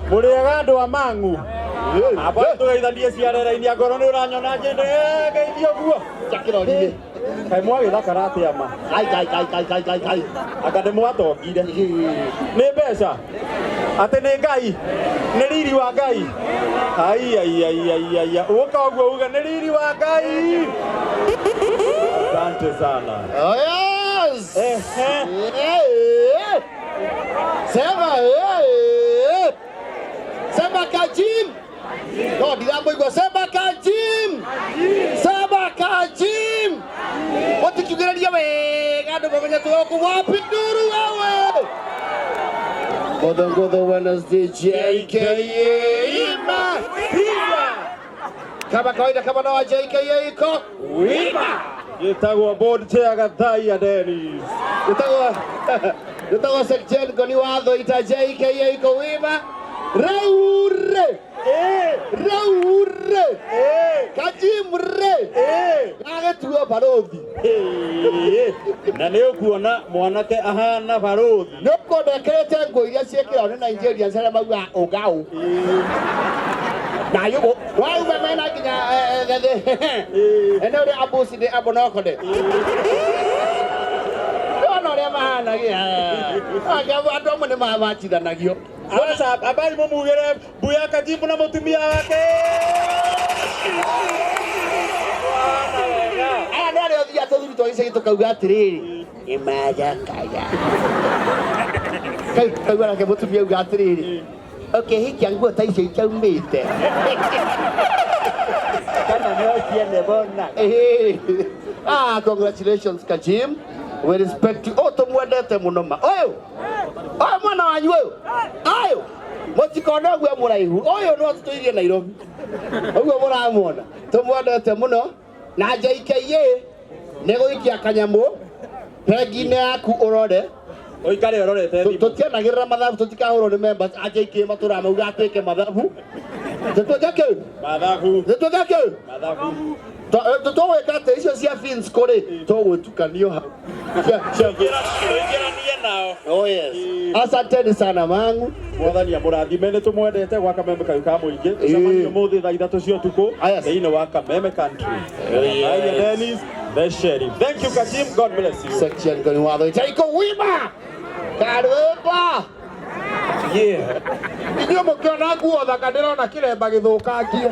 Mũrĩega andũ a Mang'u. Amba tũgeithanie ciarera-inĩ angorwo nĩ ũranyona njĩndĩ geithio guo. Jakĩrorire. Kaĩ mwagĩthakara atĩa ma? Kai kai kai kai kai kai kai. Anga nĩ mwatongire. Nĩ mbeca. Atĩ nĩ Ngai. Nĩ riri wa Ngai. Ai ai ai ai ai. Ũka ũguo uge nĩ riri wa Ngai. Asante sana. Oh yes. Ehe. Eh. Sema eh. Sema Kajim. No ndiramũigua sema Kajim. Sema Kajim. Mũtikiugĩrĩrie wega andũ mamenye tũgoku wapi nduru wewe. Mũthũngũthũ Wednesday JKA ima. Kama kawaida kama nawa JKA iko Wima. Gĩtagwo board chair Gathaiya Dennis. Gĩtagwo gĩtagwo Sekjen Ngoni watho ita JKA iko wima. Rĩu rĩ rĩu rĩ Kajim rĩ gagĩtuo barũthi. Na nĩ ũkuona mwanake ahana barũthi. Nĩ ũkuona ekĩrĩte nguo iria ciĩkĩragwo nĩ Nigerians arĩa maugaga ũgaũ. Na yugo wauma mena nginya ene ũrĩa abuci nĩ abonokode. Ndona ũrĩa mahanagia. Andũ amwe nĩ mabatithanagio. Aca ambai mũmugĩre mbuya Kajimu na mũtumia wake. Aya nĩ arĩa ũthiaga tũthuri twa gĩcagi tũkauga atĩrĩrĩ nĩ mathakaga. Kau kaigua nake mũtumia auga atĩrĩrĩ ũkĩhikia nguo ta icio itaumĩte. Kana no ciene bona. Eh, ah, congratulations Kajim. We respect you. Oh, tũmwendete mũno ma. Ũyũ. Ũyũ mwana wanyu ũyũ. Ũyũ. Mũtikona ũguo mũraihu. Ũyũ no tũtũirie Nairobi. Ũguo mũramuona. Tũmwendete mũno. Na JKA nĩ gũikia kanyamũ bengi-inĩ yaku ũrore. Ũikare ũrorete thimũ. Tũtianagĩrĩra mathabu tũtikahũrwo nĩ members a JKA matũraga mauga atwĩke mathabu. Tũtwĩke kĩ? Mathabu. Tũtwĩke kĩ? Mathabu. Tũgwĩka atĩ icio cia Finsco rĩ tũgwĩtukanio hau. Tũingĩranie nao. Oh yes. Asanteni sana mangu. Mwathani amũrathime nĩ tũmwendete gwa Kameme kayu ka mũingĩ. Tũcemanie ũmũthĩ thaa 3 cia ũtukũ thĩinĩ wa Kameme Country. Yes. Dennis the Sheriff. Thank you Kajim, God bless you. Section Ngoni watho itaiko wima. Karwĩmba. Yeah. Inyuĩ mũkĩona nguo thaka ndĩrona kĩremba gĩthũkangie.